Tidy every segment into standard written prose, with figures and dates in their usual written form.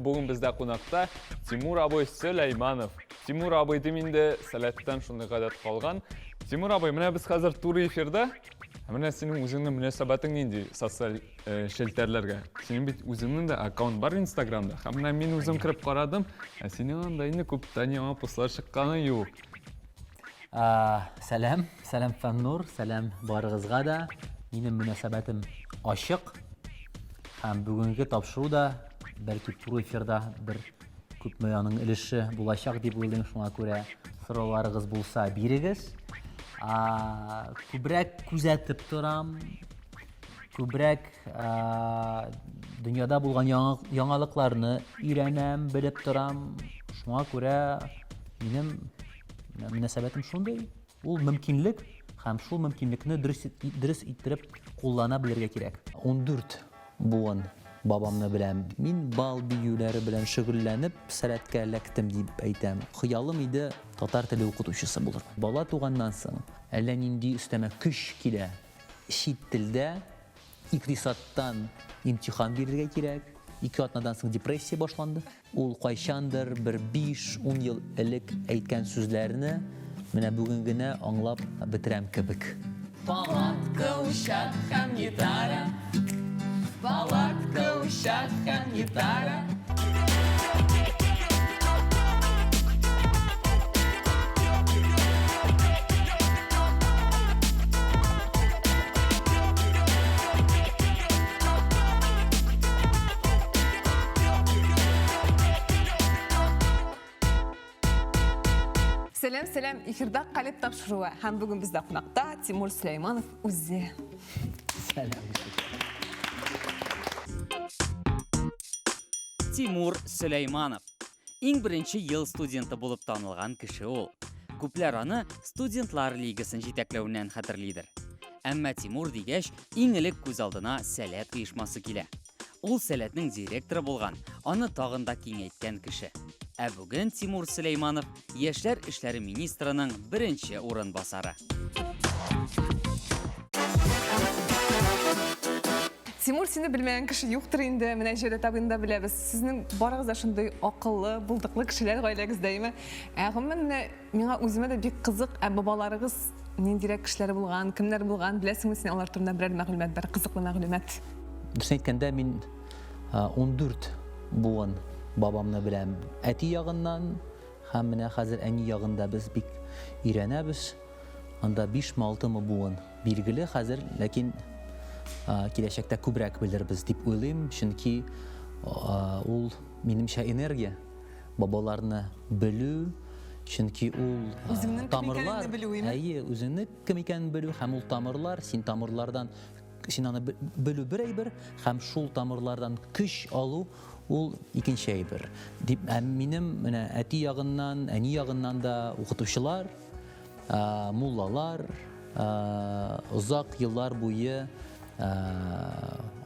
Бүген бездә кунакта Тимур абый Сөләйманов. Тимур абый дим инде, Сәләттән шундый гадәт калган. Тимур абый, менә без хәзер туры эфирда. Ә менә синең үзеңнең мөнәсәбәтең нинди социаль э, челтәрләргә? Синең бит үзеңнең дә аккаунт бар Инстаграмда. Һәм менә мин үзем кереп карадым, ә синең анда инде күптән яңа постлар чыкканы юк. Сәлам, сәлам Фәннур, сәлам барыгызга да. Минем мөнәсәбәтем ачык. Һәм бүгенге тапшыру да бәлки туры эфирда бер күпме аның өлеше булачак дип уйлыйм, шуңа күрә сорауларыгыз булса бирегез. Күбрәк күзәтеп торам, күбрәк дөньяда булган яңалыкларны өйрәнәм, белеп торам. Шуңа күрә минем мөнәсәбәтем шундый, ул мөмкинлек һәм шул мөмкинлекне дөрес, дөрес иттереп куллана белергә кирәк. 14 буын бабамны беләм. Мин бал биюләре белән шөгыльләнеп, сәләткә эләктем дип әйтәм. Хыялым иде татар теле укытучысы булырга. Бала туганнан соң әллә нинди өстәмә көч килә. Чит телдә икътисадтан имтихан бирергә кирәк. Ике атнадан соң депрессия башланды. Ул кайчандыр бер биш-ун ел элек әйткән сүзләрне менә бүген генә аңлап бетерәм кебек. Палатка, учак һәм гитара, Палатка, учак һәм гитара. Сәлам, сәлам, эфирда Калеб тапшыруы. Һәм бүген бездә кунакта Тимур Сөләйманов үзе. Сәлам. Тимур Сөләйманов. Иң беренче ел студенты булып танылган кеше ул. Күпләр аны студентлар лигасын җитәкләвеннән хәтерлидер. Әмма Тимур дигәч, иң элек күз алдына Сәләт оешмасы килә. Ул Сәләтнең директоры булган, аны тагын да киңәйткән кеше. Ә бүген Тимур Сөләйманов яшьләр эшләре министрының беренче урынбасары. Тимур, сине белмәгән кеше юктыр инде. Менә Җәүдәт абыйны да беләбез. Сезнең барыгыз да шундый акыллы, булдыклы кешеләр гаиләгездә, әйме? Ә гомумән менә миңа үземә дә бик кызык, ә бабаларыгыз ниндирәк кешеләр булган, кемнәр булган, беләсеңме син алар турында берәр мәгълүмат, бер кызыклы мәгълүмат? Дөресен әйткәндә, мин 14 буын бабамны беләм. Әти ягыннан һәм менә хәзер әни ягында без бик өйрәнәбез. Анда бишме, алтымы буын билгеле хәзер, ләкин киләчәктә күбрәк белербез дип уйлыйм, чөнки ул, минемчә, энергия, бабаларны белү, чөнки ул Үзеңнең кем тамырлар, икәнеңне белү, име? Әйе, үзеңне кем икәнен белү һәм ул тамырлар, син тамырлардан, син аны белү бер әйбер, һәм шул тамырлардан көч алу ул икенче әйбер. Дип, ә минем менә әти ягыннан, әни ягыннан да укытучылар, Муллалар озак еллар буе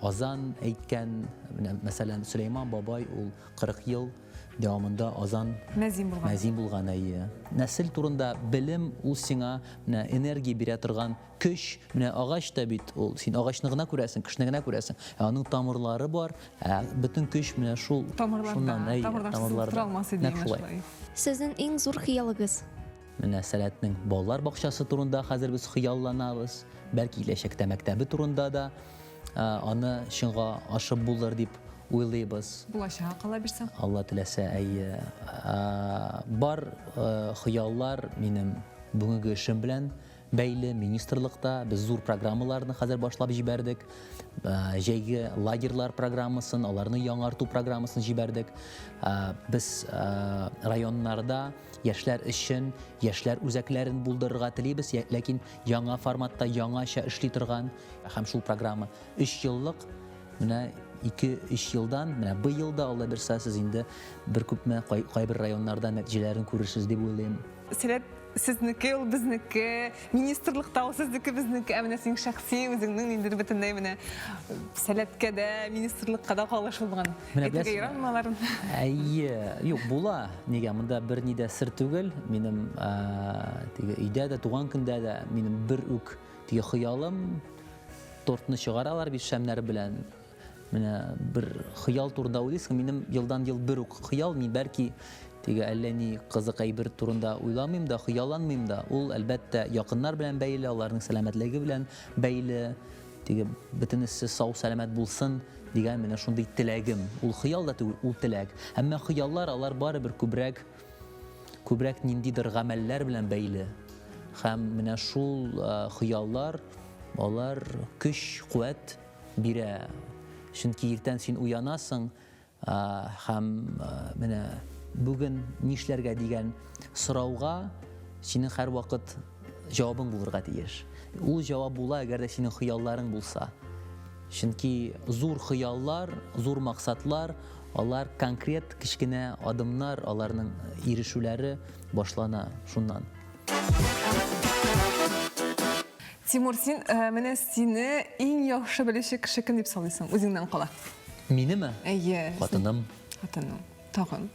азан әйткән, менә мәсәлән, Сөләйман бабай ул 40 ел дәвамында азан мәзин булган. Мәзин булган, әйе. Нәсел турында белем ул сиңа менә энергия бирә торган көч. Менә агач та бит ул, син агачны гына күрәсең, кешене генә күрәсең. Ә аның тамырлары бар, ә бөтен көч менә шул тамырларда, шуннан, әйе, тамырларсыз тамырларда. тора алмас иде, Нәкъ шулай. Сезнең иң зур хыялыгыз? Менә Сәләтнең балалар бакчасы турында хәзер без хыялланабыз. Бәлки киләчәктә мәктәбе турында да аны чынга ашып булыр дип уйлыйбыз. Булачак, Алла бирсә. Алла теләсә, әйе. Бар хыяллар минем бүгенге эшем белән бәйле. Министрлыкта без зур программаларны хәзер башлап җибәрдек. Җәйге лагерьлар программасын, аларны яңарту программасын җибәрдек. Без районнарда Яшьләр өчен яшьләр үзәкләрен булдырырга телибез, ләкин яңа форматта, яңача эшли торган һәм шул программа өч еллык, менә ике-өч елдан, менә быел да, Алла бирсә, сез инде бер күпме кайбер районнарда нәтиҗәләрен күрерсез дип уйлыйм. Сәләт сезнеке, ул безнеке, министрлыкта ул сезнеке, безнеке, ә менә синең шәхси үзеңнең ниндидер бөтенләй менә Сәләткә дә, министрлыкка да кагылышы булган. Менә Әйтергә беләсезме? ярамыймы аларын? Әйе, юк, була. Нигә, монда берни дә сер түгел. Минем теге өйдә дә, туган көндә дә минем бер үк теге хыялым, тортны чыгаралар бит шәмнәр белән. Менә бер хыял турында уйлыйсың, минем елдан-ел бер үк хыял, мин бәлки теге әллә ни кызык әйбер турында уйламыйм да, хыялланмыйм да. Ул, әлбәттә, якыннар белән бәйле, аларның сәламәтлеге белән бәйле. Теге бөтенесе сау-сәламәт булсын дигән менә шундый теләгем. Ул хыял да түгел, ул теләк. Әмма хыяллар алар барыбер күбрәк күбрәк ниндидер гамәлләр белән бәйле. Һәм менә шул хыяллар алар көч, куәт бирә. Чөнки иртән син уянасың һәм менә бүген нишләргә дигән сорауга синең һәрвакыт җавабың булырга тиеш. Ул җавап була, әгәр дә синең хыялларың булса. Чөнки зур хыяллар, зур максатлар, алар конкрет кечкенә адымнар, аларның ирешүләре башлана шуннан. Тимур, син э, менә сине иң яхшы белүче кеше кем дип саныйсың, үзеңнән кала? Минеме? Әйе. Хатыным. Хатының. Тагын.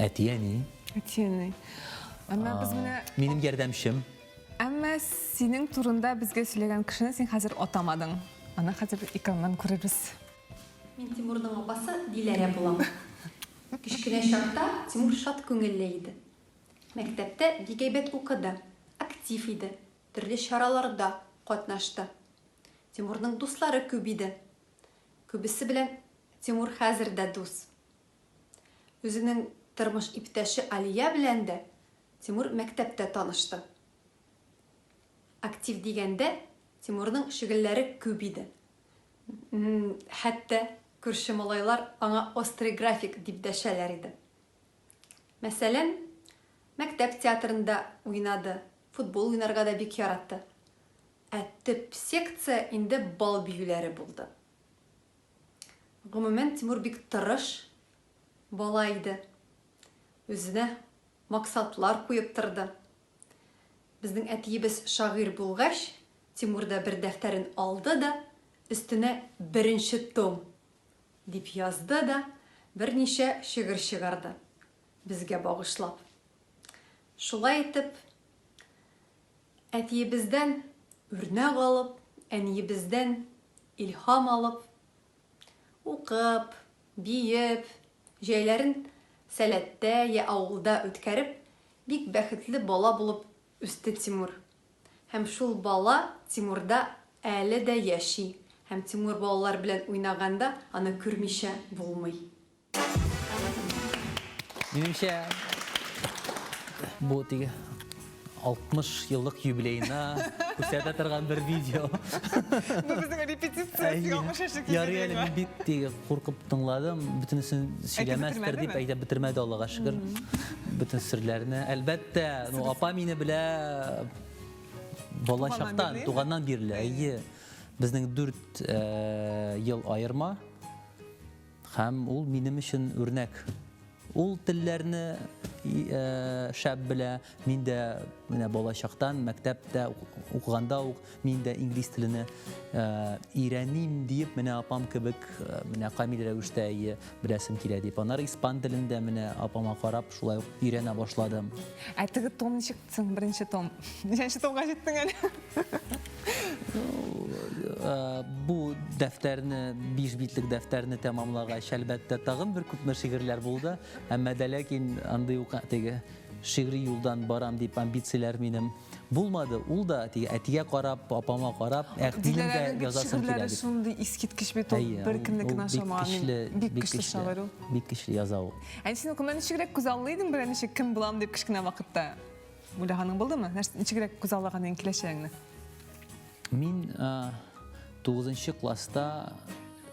Әти-әни. Әти-әни. Әмма без менә Минем ярдәмчем. Әмма синең турында безгә сөйләгән кешене син хәзер атамадың. Аны хәзер экраннан күрербез. Мин Тимурның апасы Диләрә булам. Кечкенә чакта Тимур шат күңелле иде. Мәктәптә бик әйбәт укыды, актив иде, төрле чараларда катнашты. Тимурның дуслары күп иде. Күбесе белән Тимур хәзер дә дус. Үзенең тормыш иптәше Алия белән дә Тимур мәктәптә танышты. Актив дигәндә, Тимурның шөгыльләре күп иде. Хәтта күрше малайлар аңа острый график дип дәшәләр иде. Мәсәлән, мәктәп театрында уйнады, футбол уйнарга да бик яратты. Ә төп секция инде бал биюләре булды. Гомумән, Тимур бик тырыш бала иде. Үзенә максатлар куеп торды. Безнең әтиебез шагыйрь булгач, Тимур да бер дәфтәрен алды да, өстенә беренче том дип язды да, берничә шигырь чыгарды, безгә багышлап. Шулай итеп, әтиебездән үрнәк алып, әниебездән илһам алып, укып, биеп, җәйләрен Сәләттә йә авылда үткәреп, бик бәхетле бала булып үсте Тимур. Һәм шул бала Тимурда әле дә яши, һәм Тимур балалар белән уйнаганда аны күрмичә булмый. Минемчә, бу теге 60 еллык юбилеена күрсәтә торган бер видео. Бу безнең репетиция, сиңа 60 яшьлек Ярый әле мин бик теге куркып тыңладым, бөтенесен сөйләмәстер дип әйтеп бетермәде, Аллага шөкер. Бөтен серләрне. Әлбәттә, ну апа мине белә бала чактан, туганнан бирле. Әйе. Безнең 4 э, ел аерма. Һәм ул минем өчен үрнәк. Ул телләрне э, шәп белә. Мин дә менә бала чактан мәктәптә укыганда ук мин дә инглиз телене өйрәним диеп, менә апам кебек, менә камил рәвештә әйе, беләсем килә дип. Аннары испан телен дә менә апама карап шулай ук өйрәнә башладым. Ә теге том ничек соң, беренче том? Ничәнче томга җиттең әле? Бу дәфтәрне, 5 битлек дәфтәрне тәмамлагач, әлбәттә, тагын бер күпме шигырьләр булды. Әмма дә ләкин андый ук теге шигъри юлдан барам дип амбицияләр минем Булмады, ул да теге әтигә карап, апама карап, эх, минем дә язасым килә дип. Шундый искиткеч бит ул, беркемнекен ашамаган. Бик көчле шагыйрь ул. Бик көчле яза ул. Ә син укымда ничегрәк күзаллый идең, берәр ничек кем булам дип кечкенә вакытта? Уйлаганың булдымы? Ничегрәк күзаллаган идең киләчәгеңне? Мин 9 класста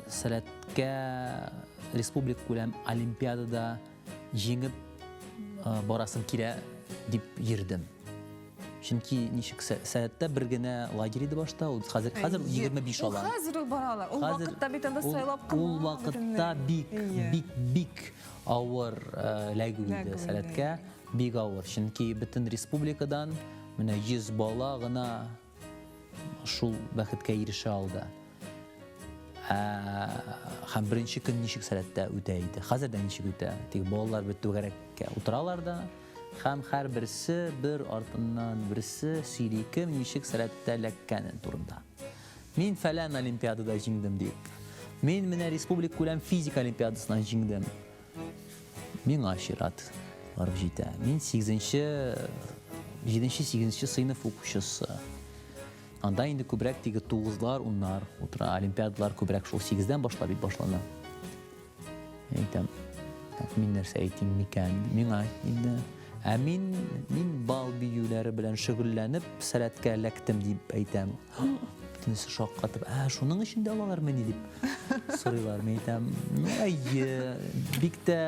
Сәләткә республика күләм олимпиадада җиңеп барасым килә дип йөрдем. Чөнки ничек сәләттә бер генә лагерь иде башта, ул хәзер хәзер 25 алан. Хәзер ул баралар. Ул вакытта бит анда сайлап кына. Ул вакытта бик бик бик авыр эләгү иде сәләткә, бик авыр. Чөнки бөтен республикадан менә 100 бала гына шул бәхеткә ирешә алды. Ә, һәм беренче көн ничек сәләттә үтә иде. Хәзер дә ничек үтә. Тик балалар бит түгәрәккә утыралар да, һәм һәрберсе бер артыннан берсе сөйли кем ничек сәләттә эләккәнен турында. Мин фәлән олимпиадада җиңдем дип. Мин менә республика күләм физика олимпиадасыннан җиңдем. Миңа чират барып җитә. Мин 8-нче, 7-нче, 8-нче сыйныф укучысы. Анда инде күбрәк теге тугызлар, уннар утыра. Олимпиадалар күбрәк шул сигездән башлап бит башлана. Әйтәм, так, мин нәрсә әйтим микән? Миңа инде. Ә мин, мин бал биюләре белән шөгыльләнеп, сәләткә эләктем дип әйтәм. Бөтенесе шаккатып, ә шуның өчен дә алалармыни дип сорыйлар. Мин әйтәм, ну әйе, бик тә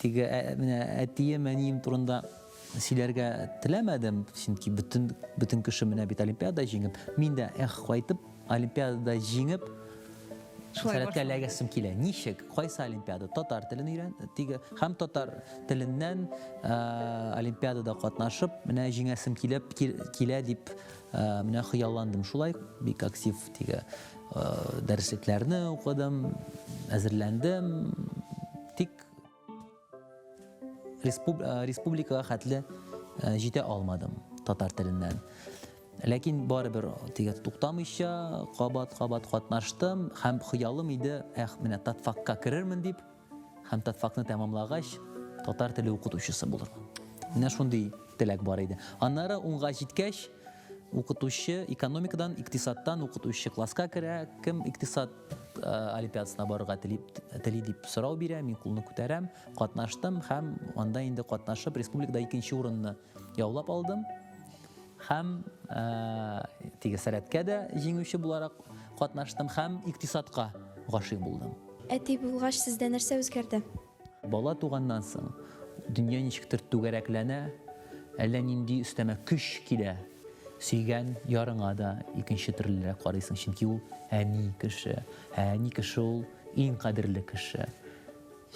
теге менә әтием, әнием турында сөйләргә теләмәдем, чөнки бөтен бөтен кеше менә бит олимпиада җиңеп, мин дә эх кайтып олимпиадада җиңеп сәләткә эләгәсем килә. Ничек? Кайсы олимпиада? Татар телен өйрән, теге һәм татар теленнән олимпиадада катнашып, менә җиңәсем килеп килә дип менә хыялландым. Шулай бик актив теге дәреслекләрне укыдым, әзерләндем. Тик республикага хәтле җитә алмадым татар теленнән. Ләкин барыбер теге туктамыйча кабат-кабат катнаштым һәм хыялым иде, эх, менә татфакка керермен дип һәм татфакны тәмамлагач, татар теле укытучысы булырмын. Менә шундый теләк бар иде. Аннары унга җиткәч, укытучы экономикадан, икътисадтан укытучы класска керә, кем икътисад олимпиадасына барырга тели, тели дип сорау бирә, мин кулны күтәрәм, катнаштым һәм анда инде катнашып республикада икенче урынны яулап алдым. Һәм теге сәләткә дә җиңүче буларак катнаштым һәм икътисадка гашыйк булдым. Әти булгач, сездә нәрсә үзгәрде? Бала туганнан соң дөнья ничектер түгәрәкләнә, әллә нинди өстәмә көч килә. Сөйгән ярыңа да икенче төрлерәк карыйсың, чөнки ул әни кеше. Ә әни кеше ул иң кадерле кеше.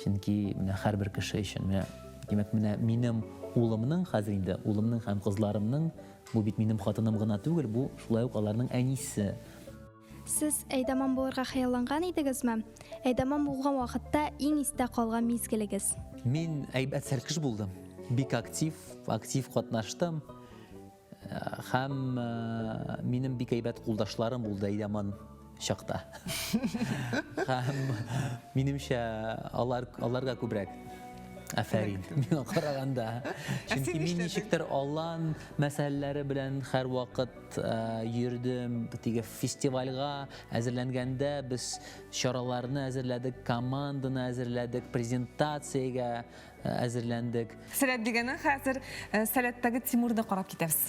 Чөнки менә һәрбер кеше өчен менә, димәк, менә минем улымның, хәзер инде улымның һәм кызларымның, бу бит минем хатыным гына түгел, бу шулай ук аларның әнисе. Сез әйдаман булырга хыялланган идегезме? Әйдаман булган вакытта иң истә калган мизгелегез? Мин әйбәт сәркеш булдым. Бик актив, актив катнаштым. Һәм минем бик әйбәт кулдашларым булды әйдаман чакта. Һәм минемчә, алар аларга күбрәк афәрин миңа караганда. Чөнки мин ничектер Аллан мәсьәләләре белән һәрвакыт йөрдем, теге фестивальгә әзерләнгәндә без чараларны әзерләдек, команданы әзерләдек, презентациягә әзерләндек. Сәләт дигәннән хәзер Сәләттәге Тимурны карап китәбез.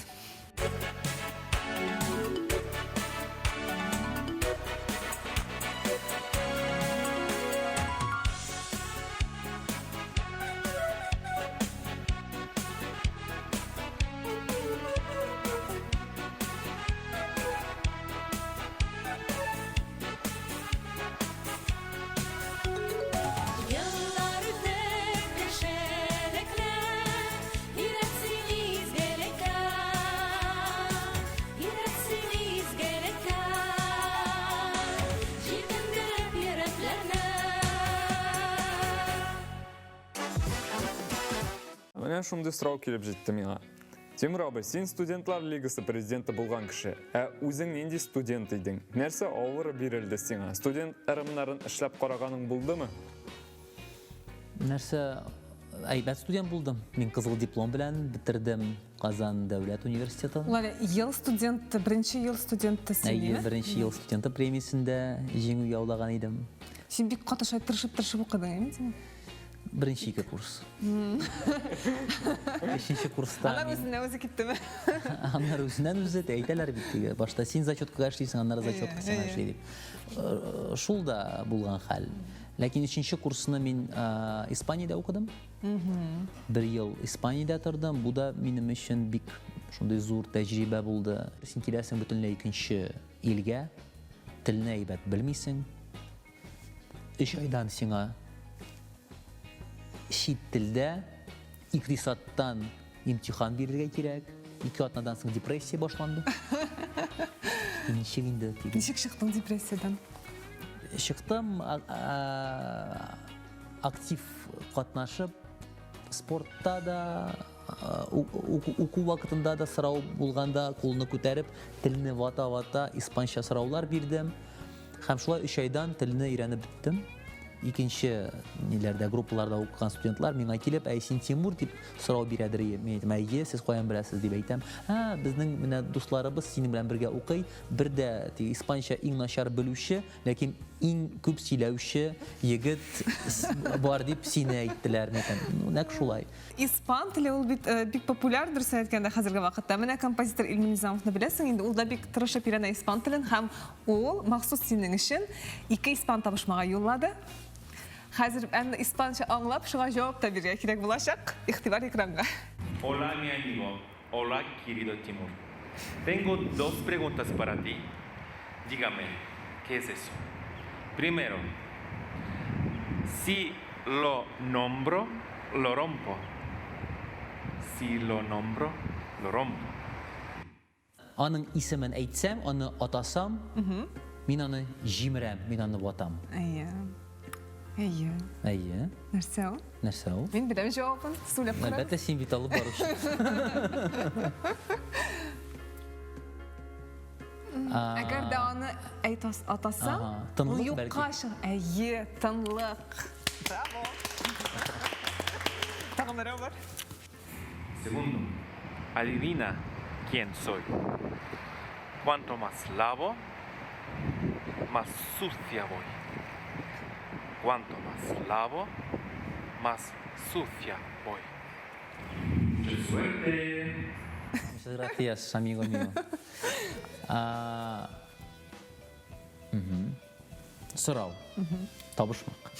Менә шундый сорау килеп җитте миңа. Тимур абый, син студентлар лигасы президенты булган кеше. Ә үзең нинди студент идең? Нәрсә авыр бирелде сиңа? Студент ырымнарын эшләп караганың булдымы? Нәрсә әйбәт студент булдым. Мин кызыл диплом белән бетердем Казан дәүләт университетын. Ул әле ел студенты, беренче ел студенты син, Әйе, беренче ел студенты премиясендә җиңү яулаган идем. Син бик каты шулай тырышып-тырышып укыдың, әйеме, Тимур? Беренче ике курс. Өченче курста. Аннары үзеннән үзе киттеме? Аннары үзеннән үзе әйтәләр бит теге. Башта син зачеткага эшлисең, аннары зачетка сиңа эшли дип. Э, шул да булган хәл. Ләкин өченче курсны мин э, Испаниядә укыдым. Бер ел Испаниядә тордым. Бу да минем өчен бик шундый зур тәҗрибә булды. Син киләсең бөтенләй икенче илгә, телне әйбәт белмисең. Өч айдан сиңа чит телдә икътисадтан имтихан бирергә кирәк. Ике атнадан соң депрессия башланды. Ничек инде? Ничек чыктың депрессиядән? Чыктым актив катнашып, спортта да. Уку вакытында да сорау булганда кулны күтәреп, телне вата-вата испанча сораулар бирдем. Һәм шулай өч айдан телне өйрәнеп беттем. Икенче ниләрдә, группаларда укыган студентлар миңа килеп, әй, син Тимур дип сорау бирәдер. Мин әйтәм, әйе, сез каян беләсез дип әйтәм. Ә, безнең менә дусларыбыз синең белән бергә укый, бер дә теге испанча иң начар белүче, ләкин иң күп сөйләүче егет бар дип сине әйттеләр. Мин әйтәм, ну, нәкъ шулай. Испан теле ул бит э, бик популяр, дөресен әйткәндә, хәзерге вакытта. Менә композитор Илмир Низамовны беләсең инде, ул да бик тырышып өйрәнә испан телен һәм ул махсус синең өчен ике испан табышмага юллады. Хәзер әмма испанча аңлап, шуңа җавап та бирергә кирәк булачак. Игътибар экранга. Hola mi amigo, hola querido Timur. Tengo dos preguntas para ti. Dígame, ¿qué es eso? Primero, si lo nombro, lo rompo. Si lo nombro, lo rompo. Аның исемен әйтсәм, аны атасам, мин аны җимерәм, мин аны ватам. Әйе. Әйе. Әйе. Нәрсә ул? Нәрсә ул? Мин беләм җавабын. Сөйләп карагыз. Әлбәттә, син бит алып баручы. Әгәр дә аны әйт атасаң, ул юкка чыга. Әйе, тынлык. Браво. Тагын берәү бар. Segundo, adivina quién soy. Cuanto más lavo, más sucia voy. Cuanto más lavo, más sucia voy. Mucha suerte. Muchas gracias, amigo mío. А, Сорау. Табышмак.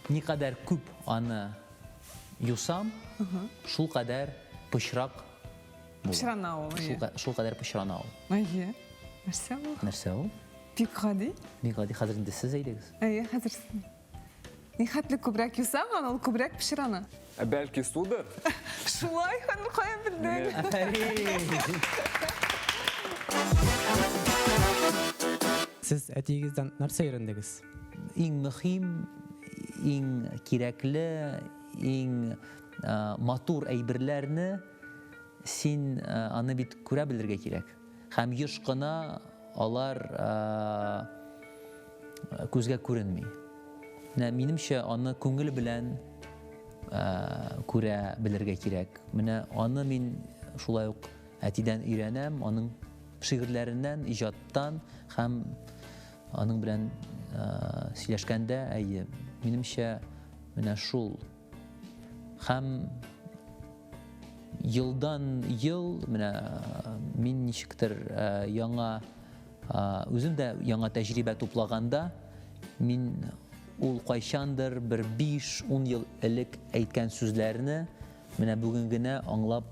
Никадәр күп аны юсам, шул кадәр пычрак була. Пычрана ул, әйе. Шул кадәр пычрана ул. Әйе. Нәрсә ул? Нәрсә ул? Бик гади. Бик гади. Хәзер инде сез әйдәгез. Әйе, хәзер сез. Нихәтле күбрәк юсаң, аны ул күбрәк пычрана. Ә бәлки судыр? Шулай, аны каян белдең? Афәрин! Сез әтиегездән нәрсә өйрәндегез? Иң мөһим, иң кирәкле, иң матур әйберләрне син аны бит күрә белергә кирәк. Һәм еш кына алар күзгә күренми. Менә минемчә аны күңел белән күрә белергә кирәк. Менә аны мин шулай ук әтидән өйрәнәм, аның шигырьләреннән, иҗаттан һәм аның белән сөйләшкәндә, әйе, минемчә, менә шул. Һәм елдан ел менә мин ничектер яңа үзем дә яңа тәҗрибә туплаганда, мин ул кайчандыр бер 5-10 ел элек әйткән сүзләрне менә бүген генә аңлап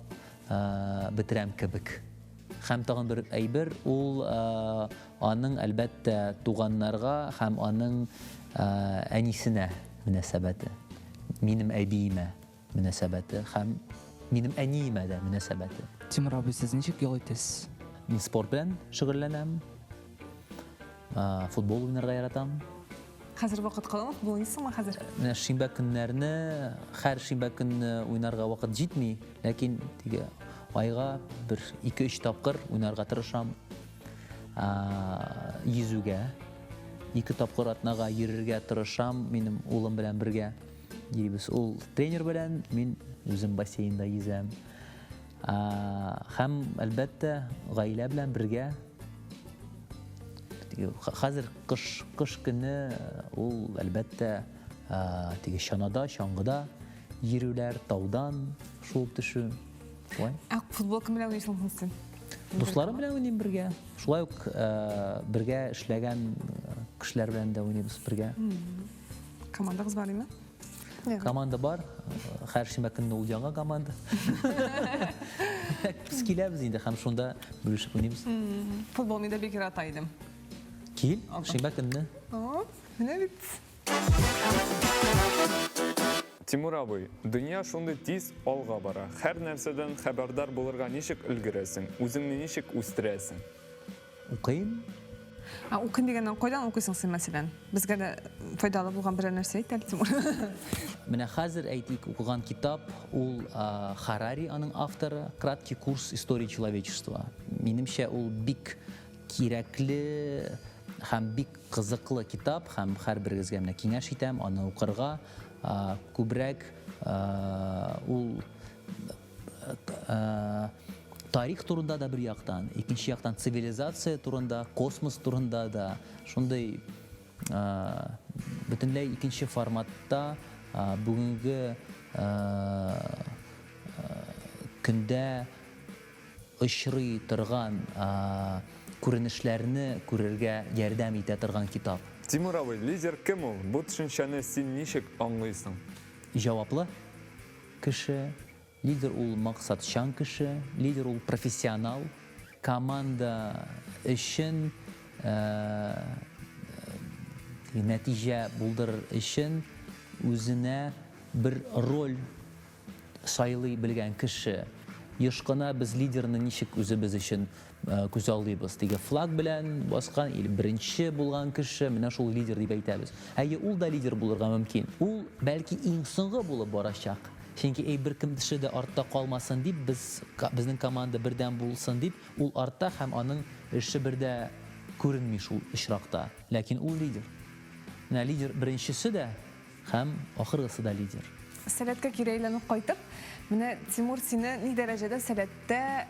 бетерәм кебек. Һәм тагын бер әйбер, ул аның, әлбәттә, туганнарга һәм аның әнисенә мөнәсәбәте, минем әбиемә мөнәсәбәте һәм минем әниемә дә мөнәсәбәте. Тимур абый, сез ничек ял итәсез? Мин спорт белән шөгыльләнәм, футбол уйнарга яратам. Хәзер вакыт каламы, футбол уйныйсыңмы хәзер? Менә шимбә көннәрне, һәр шимбә көнне уйнарга вакыт җитми, ләкин теге айга бер ике-өч тапкыр уйнарга тырышам. Йөзүгә ике тапкыр атнага йөрергә тырышам, минем улым белән бергә йөрибез. Ул тренер белән, мин үзем бассейнда йөзәм. Һәм, әлбәттә, гаилә белән бергә Хәзер кыш, кыш көне ул, әлбәттә, теге чанада, чаңгыда йөрүләр, таудан шуып төшү. Шулай. Ә футбол кем белән уйныйсың соң син? Дусларым белән уйныйм бергә. Шулай ук бергә эшләгән кешеләр белән дә уйныйбыз бергә. Командагыз бар име? Команда бар. Һәр шимбә көнне ул яңа команда. Без киләбез инде һәм шунда бүлешеп уйныйбыз. Футбол мин дә бик ярата идем. Кил, шимбә көнне. О, менә бит. Тимур абый, дөнья шундый тиз алга бара. Һәр нәрсәдән хәбәрдар булырга ничек өлгерәсең? Үзеңне ничек үстерәсең? Укыйм. Ә укыйм дигәннән кайдан укыйсың син, мәсәлән? Безгә дә файдалы булган берәр нәрсә әйт әле, Тимур. Менә хәзер әйтик, укыган китап ул Харари аның авторы, Краткий курс истории человечества. Минемчә, ул бик кирәкле һәм бик кызыклы китап һәм һәрберегезгә менә киңәш итәм аны укырга. Күбрәк ул тарих турында да бер яктан, икенче яктан цивилизация турында, космос турында да шундый бөтенләй икенче форматта бүгенге көндә очрый торган күренешләрне күрергә ярдәм итә торган китап. Тимур абый, лидер кем ул? Бу төшенчәне син ничек аңлыйсың? Җаваплы кеше, лидер ул максатчан кеше, лидер ул профессионал, команда өчен нәтиҗә булдырыр өчен үзенә бер роль сайлый белгән кеше. Еш кына без лидерны ничек үзебез өчен күзаллыйбыз? Теге флаг белән баскан или беренче булган кеше, менә шул лидер дип әйтәбез. Әйе, ул да лидер булырга мөмкин. Ул, бәлки, иң соңгы булып барачак. Чөнки, әй, беркем кеше дә артта калмасын дип, без, безнең команда бердәм булсын дип, ул артта һәм аның эше бер дә күренми шул очракта. Ләкин ул лидер. Менә лидер беренчесе дә Һәм ахыргысы да лидер. Сәләткә кире әйләнеп кайтып, менә, Тимур, сине ни дәрәҗәдә Сәләттә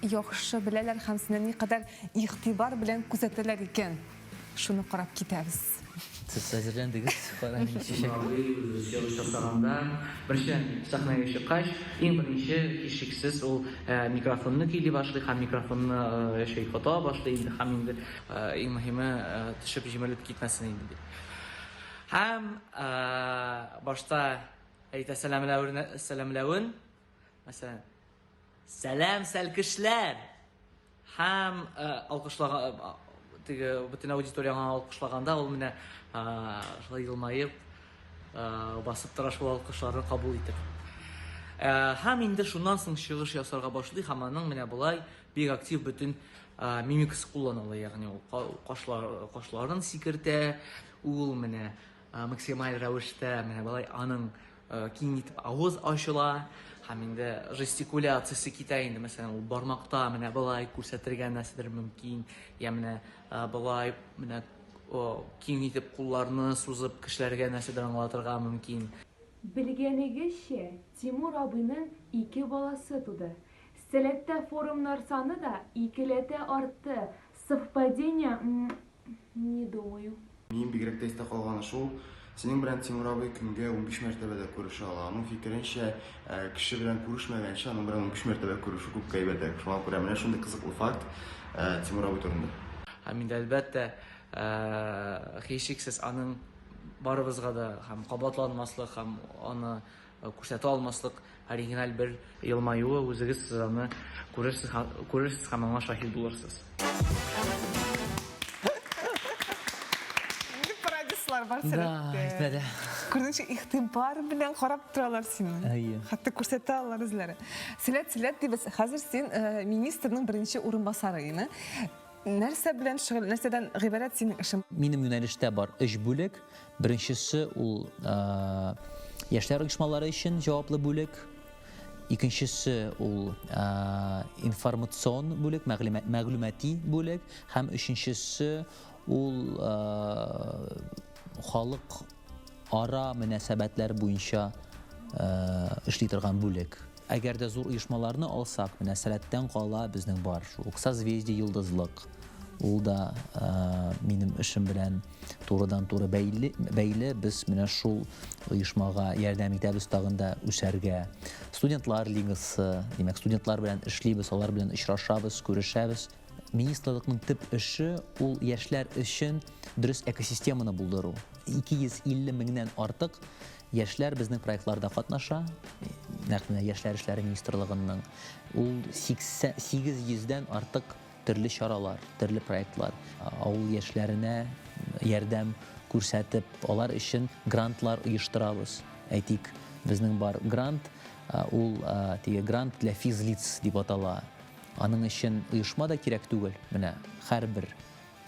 яхшы беләләр һәм сине никадәр игътибар белән күзәтәләр икән? Шуны карап китәбез. Сез әзерләндегез, кара мине чәчәк. Абый үзе чыгыш ясаганда, беренчедән, сәхнәгә чыккач, иң беренче, һичшиксез, ул микрофонны көйли башлый һәм микрофонны чайката башлый инде һәм инде иң мөһиме, төшеп җимерелеп китмәсен инде дип. Һәм башта әйтә сәламләвен, сәламләвен, мәсәлән, сәлам сәлкешләр! Һәм алкышлаган теге бөтен аудитория аңа алкышлаганда ул менә шулай елмаеп басып тора шул алкышларны кабул итеп. Һәм инде шуннан соң чыгыш ясарга башлый һәм аның менә болай бик актив бөтен мимикасы кулланыла, ягъни ул кашлар, кашларын сикертә, Ул менә максималь рәвештә менә болай аның киң итеп авыз ачыла һәм инде жестикуляциясе китә инде, мәсәлән, ул бармакта менә болай күрсәтергә нәрсәдер мөмкин, я менә болай менә киң итеп кулларны сузып кешеләргә нәрсәдер аңлатырга мөмкин. Белгәнегезчә, Тимур абыйның ике баласы туды. Сәләттә форумнар саны да икеләтә артты. Совпадение, Не думаю. Минем бигрәк тә истә калганы шул, синең белән Тимур абый көнгә 15 мәртәбә дә күрешә ала. Аның фикеренчә, э, кеше белән күрешмәгәнче, аның белән 15 мәртәбә күрешү күпкә әйбәтрәк. Шуңа күрә менә шундый кызыклы факт э, Тимур абый турында. Һәм инде, әлбәттә, э, һичшиксез аның барыбызга да һәм кабатланмаслык һәм аны күрсәтә алмаслык оригиналь бер елмаюы, үзегез сез аны күрерсез, күрерсез һәм аңа шаһит булырсыз. Нинди парадислар бар Да, сәләттә. әйтмә дә. Күрдеңче, игътибар белән карап торалар сине. Әйе. Хәтта күрсәтә алалар үзләре. Сәләт, сәләт дибез. Хәзер син э, министрның беренче урынбасары, име? Нәрсә белән шөгыль, нәрсәдән гыйбарәт синең эшең? Минем юнәлештә бар өч бүлек. Беренчесе ул яшьләр оешмалары өчен җаваплы бүлек. Икенчесе ул информацион бүлек, мәгълүмати бүлек һәм өченчесе ул халык ара мөнәсәбәтләр буенча эшли торган бүлек. Әгәр дә зур оешмаларны алсак, менә Сәләттән кала безнең бар шул ук Созвездие-Йолдызлык. Ул да минем эшем белән турыдан-туры бәйле, бәйле. Без менә шул оешмага ярдәм итәбез тагын да үсәргә. Студентлар лигасы, димәк, студентлар белән эшлибез, алар белән очрашабыз, күрешәбез. Министрлыкның төп эше ул яшьләр өчен дөрес экосистеманы булдыру. 250 меңнән артык яшьләр безнең проектларда катнаша. Нәкъ менә Яшьләр эшләре министрлыгының ул 800 дән артык төрле чаралар, төрле проектлар. Авыл яшьләренә ярдәм күрсәтеп, алар өчен грантлар оештырабыз. Әйтик, безнең бар грант, ул теге грант для физлиц дип атала. Аның өчен оешма да кирәк түгел. Менә һәрбер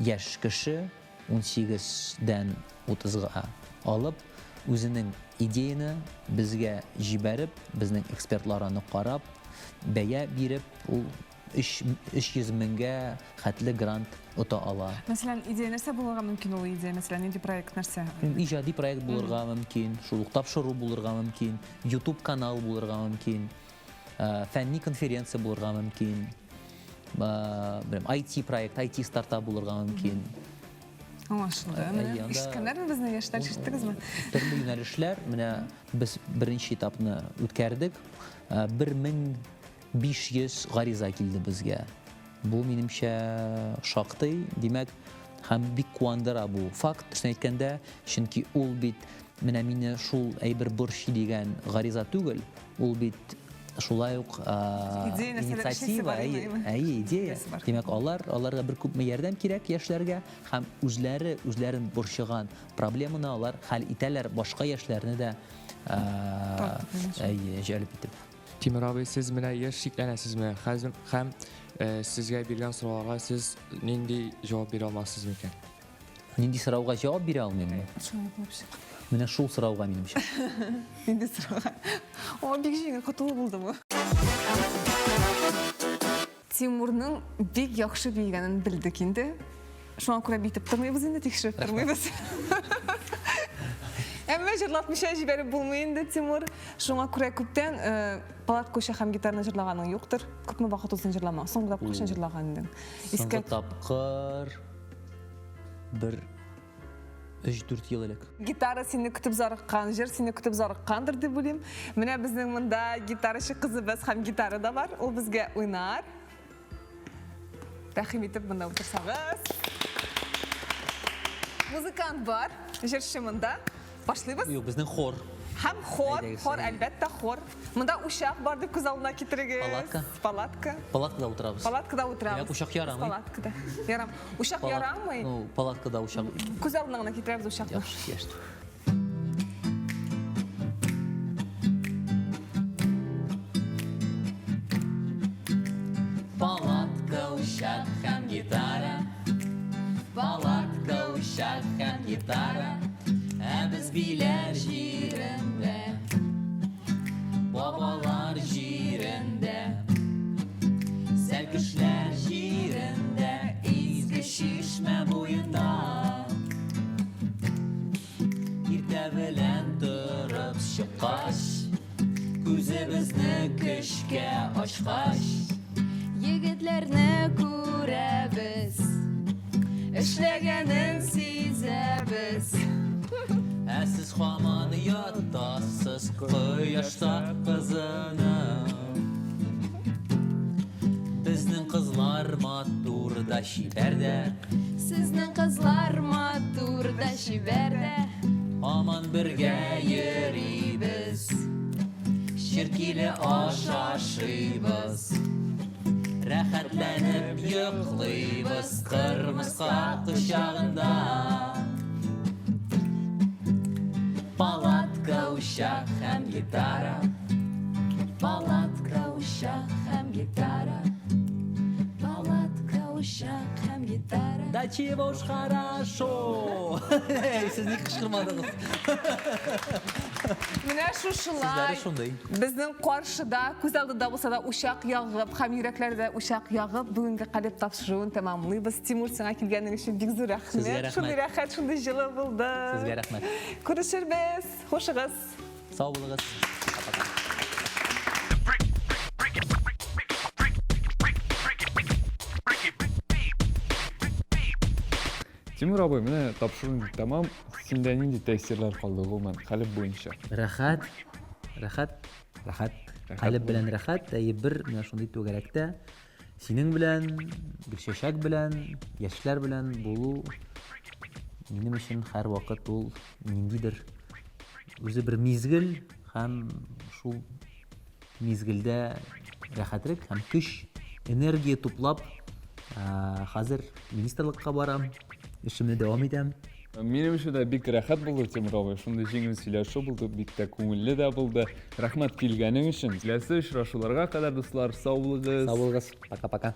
яшь кеше 18 дән 30 га алып, үзенең идеяне безгә җибәреп, безнең экспертлар аны карап, бәя биреп, ул 300 меңгә хәтле грант ота ала. Мәсәлән, идея нәрсә булырга мөмкин ул идея? Мәсәлән, нинди проект нәрсә? Иҗади проект булырга мөмкин, шул ук тапшыру булырга мөмкин, YouTube канал булырга мөмкин, фәнни конференция булырга мөмкин, белмим, IT проект, IT стартап булырга мөмкин. Аңлашылды. Менә ишеткәннәрме безне яшьләр, ишеттегезме? Төрле юнәлешләр, менә без беренче этапны үткәрдек. 1500 гариза килде безгә. Бу, минемчә, шактый, димәк, һәм бик куандыра бу факт, дөресен әйткәндә, чөнки ул бит менә мине шул әйбер борчый дигән гариза түгел, ул бит шулай ук инициатива, әйе, идея. Димәк, алар, аларга бер күпме ярдәм кирәк яшьләргә һәм үзләре үзләрен борчыган проблеманы алар хәл итәләр, башка яшьләрне дә әйе, җәлеп итеп. Тимур абый, сез менә еш шикләнәсезме? Хәзер һәм сезгә биргән сорауларга сез нинди җавап бирә алмассыз микән? Нинди сорауга җавап бирә алмыйммы? Шулай булып чыга. Менә шул сорауга минемчә. Нинди сорауга? О, бик җиңел котылу булды бу. Тимурның бик яхшы биегәнен белдек инде. Шуңа күрә биетеп тормыйбыз инде, тикшереп тормыйбыз. Әмма җырлатмыйча җибәреп булмый инде, Тимур. Шуңа күрә күптән э, палатка уча һәм гитараны җырлаганың юктыр. Күпме вакыт узды җырламау? Соңгы тапкыр кайчан җырлаган идең? Соңгы тапкыр бер 3-4 ел элек. Гитара сине көтеп зарыккан, җыр сине көтеп зарыккандыр дип уйлыйм. Менә безнең монда гитарачы кызыбыз һәм гитара да бар. Ул безгә уйнар. Рәхим итеп монда утырсагыз. Музыкант бар, җырчы монда. Башлыйбыз. Юк, безнең хор. Һәм хор, хор, әлбәттә, хор. Монда учак бар дип күз алдына китерегез. Палатка. Палатка. Палаткада утырабыз. Палаткада утырабыз. Димәк, учак ярамый. Палаткада. Ярам. Учак ярамый. Ну, палаткада учак. Күз алдына гына китерәбез учакны. Яхшы, яшь. Палатка, учак һәм гитара. Палатка, учак һәм гитара. Ә без биләр җирендә. Бабалар җирендә. Сәлкешләр җирендә, изге чишмә буенда. Иртә белән торып чыккач, күзебезне көчкә ачкач, Егетләрне күрәбез, эшләгәнен сизәбез. Ә сез һаман ятасыз кояшта кызынып. Безнең кызлар матур да чибәр дә. Сезнең кызлар матур да чибәр дә. Һаман бергә йөрибез. Черкиле аш ашыйбыз. Рәхәтләнеп йоклыйбыз кырмыска кочагында. Палатка, учак һәм гитара. Палатка, учак һәм гитара. Палатка, учак һәм гитара. Да чего уж хорошо! Сез ник кычкырмадыгыз? Менә шушылай. Сүзләре шундый. Безнең каршыда, күз алдында булса да учак ягып һәм йөрәкләрдә учак ягып, бүгенге калеб тапшыруын тәмамлыйбыз. Тимур, сиңа килгәнең өчен бик зур рәхмәт. Сезгә рәхмәт. Шундый рәхәт, шундый җылы булды. Сезгә рәхмәт. Күрешербез. Хушыгыз. Сау булыгыз. Тимур абый, менә тапшыру инде тәмам. Синдә нинди тәэсирләр калды гомумән калеб буенча? Рәхәт, рәхәт, рәхәт. Калеб белән рәхәт, әйе, бер менә шундый түгәрәктә синең белән, Гөлчәчәк белән, яшьләр белән булу минем өчен һәрвакыт ул ниндидер үзе бер мизгел һәм шул мизгелдә рәхәтлек һәм көч, энергия туплап, хәзер министрлыкка барам, эшемне дәвам итәм. Минем өчен дә бик рәхәт булды, Тимур абый. Шундый җиңел сөйләшү булды, бик тә күңелле дә булды. Рәхмәт килгәнең өчен. Киләсе очрашуларга кадәр, дуслар, сау булыгыз. Сау булыгыз. Пока-пока.